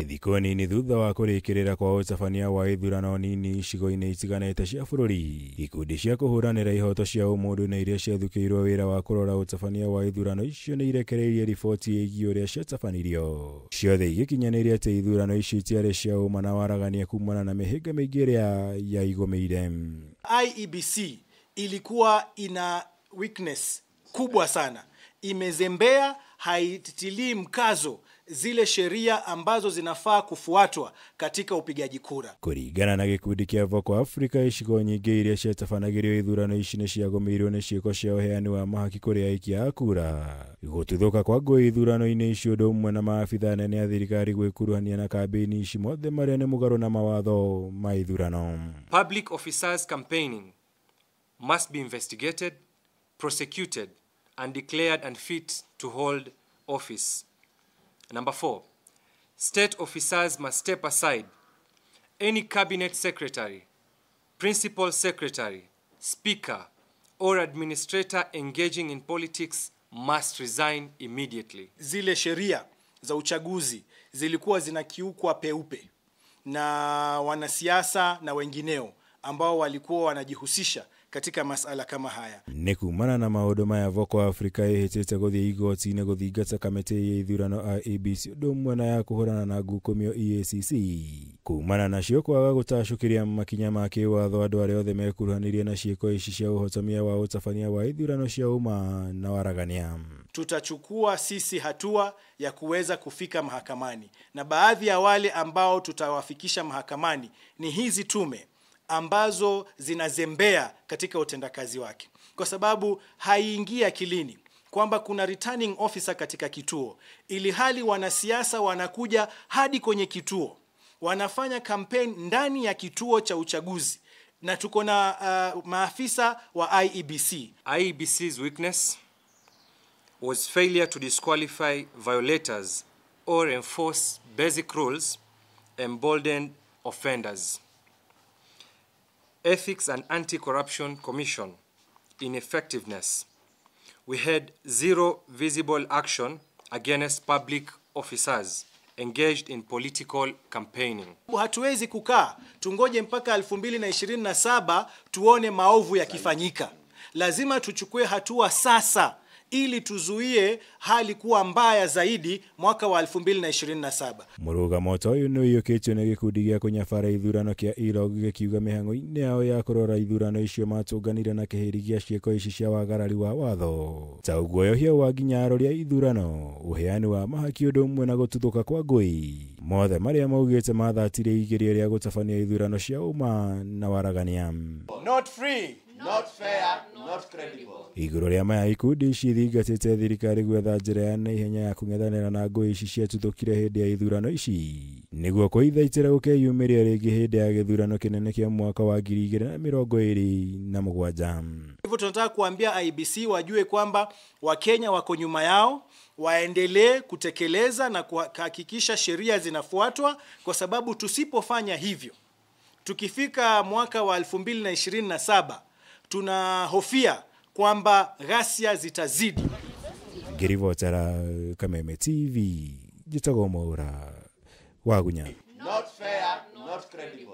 Thikũ nini thutha wa kũrĩkĩrĩra kwa ũtabania wa ithurano nini icigo-inĩ itiganĩte cia bũrũri, ikundi cia kũhũranĩra ihoto cia ũmũndũ na iria ciathukĩirwo wĩra wa kũrora ũtabania wa ithurano icio nĩ irekereirie riboti ĩgiĩ ũrĩa ciatabanirio. Ciothe igĩkinyanĩria atĩ ithurano icio itiarĩ cia ũma na waragania kumana na mĩhĩnga mĩingĩ ĩrĩa yaigũmĩire. IEBC ilikuwa ina weakness kubwa sana, imezembea, haitilii mkazo zile sheria ambazo zinafaa kufuatwa katika upigaji kura. Kũringana na gĩkundi kĩa Voco Africa, icigo nyingĩ iria ciatabanagĩrio ithurano ici nĩ ciagũmĩirwo nĩ ciĩko cia ũheani wa mahaki kũrĩ aikia a kura. Gũtuthũka kwa ngũĩ ithurano-inĩ icio ũndũ ũmwe na maabitha anene a thirikari gwĩkuruhania na kambĩini ici mothe marĩa nĩ mũgarũ na mawatho ma ithurano. Public officers campaigning must be investigated, prosecuted and declared unfit to hold office. Number 4, state officers must step aside. Any cabinet secretary, principal secretary, speaker, or administrator engaging in politics must resign immediately. Zile sheria za uchaguzi zilikuwa zinakiukwa peupe na wanasiasa na wengineo ambao walikuwa wanajihusisha katika masala kama haya. Nĩ kumana na maũndũ maya Voco Africa ĩhĩtĩte gũthiĩ igoti-inĩ gũthingata kamĩtĩ ya ithurano IEBC ũndũ ũmwe na ya kũhũrana na ngukumio EACC kumana nacio kwaga gũtacũkĩria makinya ma kĩwatho andũ arĩa othe mekuruhanĩrie na ciĩko ici cia ũhotomia wa ũtabania wa ithurano cia ũma na waragania. Tutachukua sisi hatua ya kuweza kufika mahakamani, na baadhi ya wale ambao tutawafikisha mahakamani ni hizi tume ambazo zinazembea katika utendakazi wake, kwa sababu haiingii akilini kwamba kuna returning officer katika kituo ili hali wanasiasa wanakuja hadi kwenye kituo wanafanya campaign ndani ya kituo cha uchaguzi, na tuko na maafisa wa IEBC. IEBC's weakness was failure to disqualify violators or enforce basic rules, emboldened offenders. Ethics and Anti-Corruption Commission ineffectiveness. We had zero visible action against public officers engaged in political campaigning. Hatuwezi kukaa tungoje mpaka 2027 tuone maovu yakifanyika. Lazima tuchukue hatua sasa ili tuzuie hali kuwa mbaya zaidi mwaka wa 2027. Mũrũgamo ta ũyũ nĩ ũiyũkĩtio nĩ gĩkundi gĩa kũnyabara ithurano kĩa ILOG gĩkiuga mĩhang'o-inĩ yao ya kũrora ithurano icio matũnganire na kĩhĩri gĩa ciĩko ici cia wagarari wa watho ta ũguoyohia wa nginya arori a ithurano, ũheani wa mahaki ũndũ ũmwe na gũtuthũka kwa ngũi, mothe marĩa maugĩte mathatire igeria rĩa gũtabania ithurano cia ũma na waragania. Not free, not fair, not credible. Igũrũ rĩa maya ikundi ici ithingatĩte thirikari gwetha njĩra ya naihenya ya kũng'ethanĩra na ngũĩ ici ciatuthũkire hĩndĩ ya ithurano ici nĩguo kũithaitĩra gũkeyumĩria rĩngĩ hĩndĩ ya gĩthurano kĩnene kĩa mwaka wa 2027. Hivyo tunataka kuambia IEBC wajue kwamba Wakenya wako nyuma yao, waendelee kutekeleza na kuhakikisha sheria zinafuatwa, kwa sababu tusipofanya hivyo, tukifika mwaka wa 2027 tunahofia kwamba ghasia zitazidi. Ngĩribotera Kameme TV, njĩtagwo Mwaura Wagunya. Not fair, not credible.